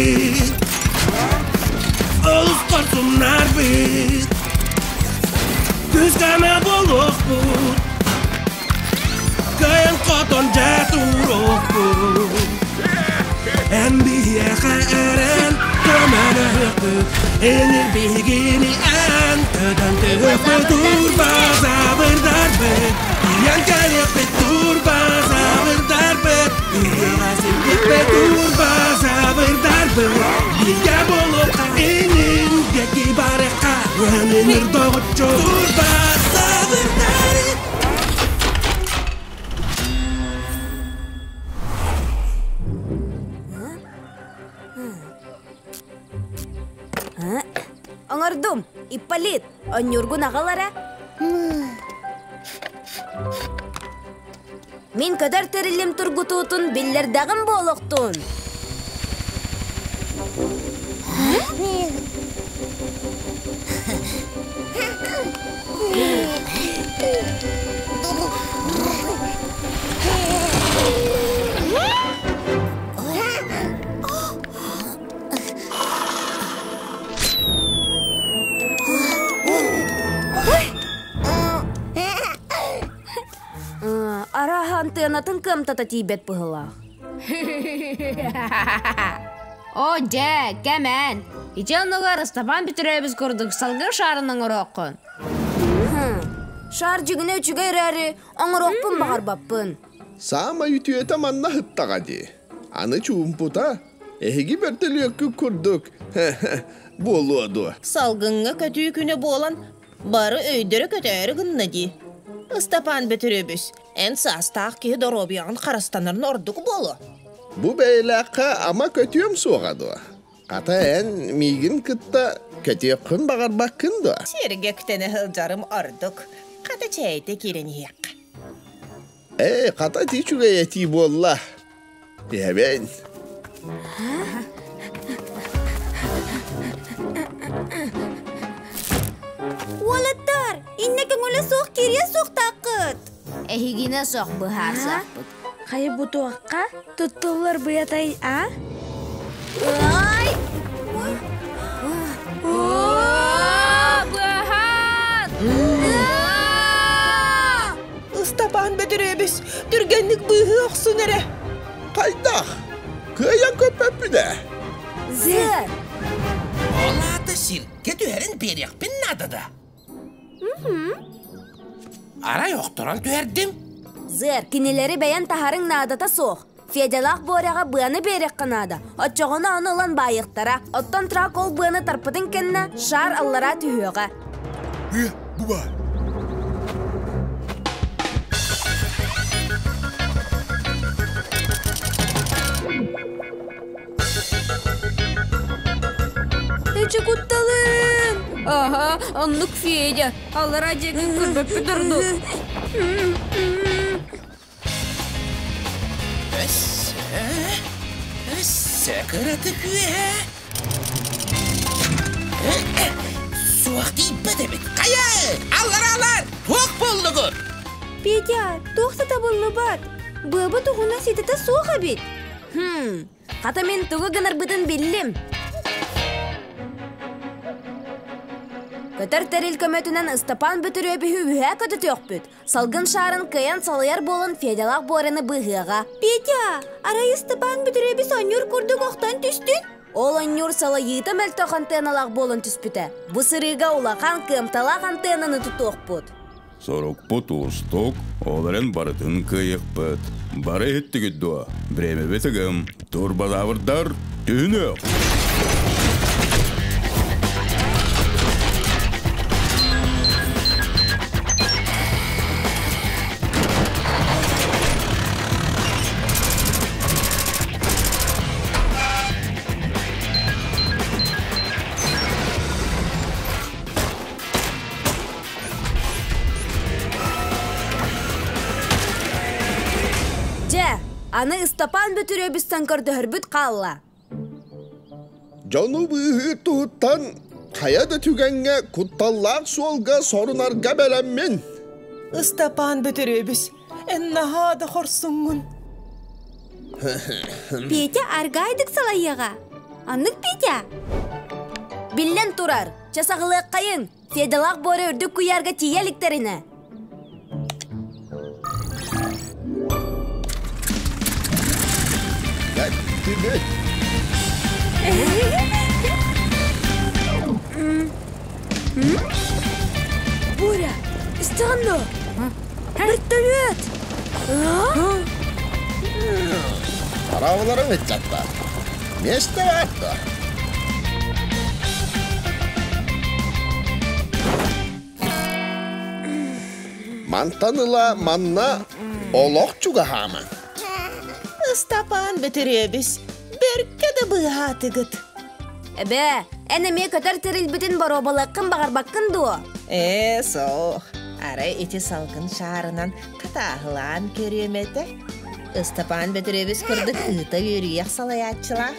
Уолаттарбыт, олус хорсуннарбыт, Күскэме буолуохпут, кыайан хотон дьэ туруохпут. Эн биһиэхэ эрэн көмөлөһүөхпүт, Энир биһигини эн көтөн түһүөхпүт, Турбазаврдарбыт, тиийэн кэлиэхпит, Турбазаврдарбыт, үйэҕэ сирдиэхпит, Турбазаврдарбыт, бииргэ буолуохха, инин диэки барыахха, Өнүнүр доҕоччу, Турбазаврдарбыт. Оҥордум, Ипполит, онньуургун аҕал эрэ. Мин көтөр тэрилим тургутуутун биллэрдэҕим буолуохтун. Арааһа антыанатын кыамтата тиийбэт быһыылаах. О, дьэ, кэмэн! Ити оннугар Ыстапаан Петрович курдук салгын шаарын оҥоруоххун. Шар дьигинэ үчүгэй эрээри, оҥоруохпун баҕарбаппын. Саамай үтүөтэ манна ыттаҕа дии. Аны чуумпута, эһиги бөртөлүөккүт курдук буолуо дуо? Салгыҥҥа көтүү күнэ буолан, бары өйдөрө көтөөрү гынна дии. Ыстапаан Бөтүрүөбүс, эн саастаах киһи доруобуйаҕын харыстанарын ордук буолуо. Бу бэйэлээххэ ама көтүөм суоҕа дуо? Хата эн миигин кытта көтүөххүн баҕарбаккын дуо? Сиргэ үктэнэ сылдьарым ордук. Хата чэйдэ киирэн иһиэххэ. Ээ, хата ити үчүгэй этии буолла. Иһэбин. Уолаттар, иннэ көҥүлэ суох киириэ суохтааххыт. Эһигинэ суох быһаарсыахпыт. Хайа бу туохха туттуллар быйатай, а? Ай! Быаһаан! Ыстапаан Бөтүрүөбүс, түргэнник быыһыы охсун эрэ. Хайдах? Кыайан көппөппүн ээ. Зыр! Ол аата сиргэ түһэрин биэриэхпин наада да. Арай охторон түһэрдим. Зыр, кинилэри бэйэн таһарыҥ наадата суох. Федялаах Боряҕа быаны биэриэххэ наада. Оччоҕуна ону ылан баайыахтара. Оттон трак ол быаны тарпытын кэннэ шар аллараа түһүөҕэ. Бу баар. Эчи кутталын! Аха, оннук Федя. Аллараа диэки көрбөппүт ордук. Өссө, өссө кыратык үөһэ. Суох тиийбэт эбит. Хайа, аллараалар, туох буоллугут? Петя, туох да табыллыбат. Быаба туһуна ситэтэ суох эбит. Хм, хата мин тугу гынарбытын биллим. Көтөр тэрил көмөтүнэн Ыстапаан Бөтүрүөбүһү үһээ көтүтүөхпүт. Салгын шаарын кыайан салайар буолан Федялаах Боряны быыһыаҕа. Петя, арай Ыстапаан Бөтүрүөбүс оонньуур курдук охтон түстүн? Ол оонньуур салайыыта мөлтөх антенналаах буолан түспүтэ. Бу сырыыга улахан кыамталаах антеннаны тутуохпут. Сорукпут уустук, ол эрэн барытын кыайыахпыт. Бары иһиттигит дуо? Бириэмэбит ыгым. Турбазаврдар, түһүнүөх! Дьэ, аны Ыстапаан Бөтүрүөбүстэн көрдөһөрбүт хаалла. Дьону быыһыыр туһуттан хайа да түгэҥҥэ кутталлаах суолга сорунарга бэлэммин. Ыстапаан Бөтүрүөбүс, эн наһаа да хорсуҥҥун. Петя аргайдык салайыаҕа. Аннык Петя? Биллэн турар, чэ саҕалыаххайыҥ, Федалаах Боря үрдүк куйаарга тиийэ иликтэринэ. Кэттибит. Боря, истэҕин дуо? Бөртөлүөт! Хараабыларым ыччаттар. Миэстэ баар дуо? Мантан ыла манна олох чугаһаамаҥ. Ыстапаан Бөтүрүөбүс, бэркэ да быыһаатыгыт. Эбээ, эн эмиэ көтөр тэрилбитин боруобалыаххын баҕарбаккын дуо? Ээ, суох. Арай ити салгын шаарынан хатааһылаан көрүөм этэ. Ыстапаан Бөтүрүөбүс курдук ыыта үөрүйэх салайааччылаах.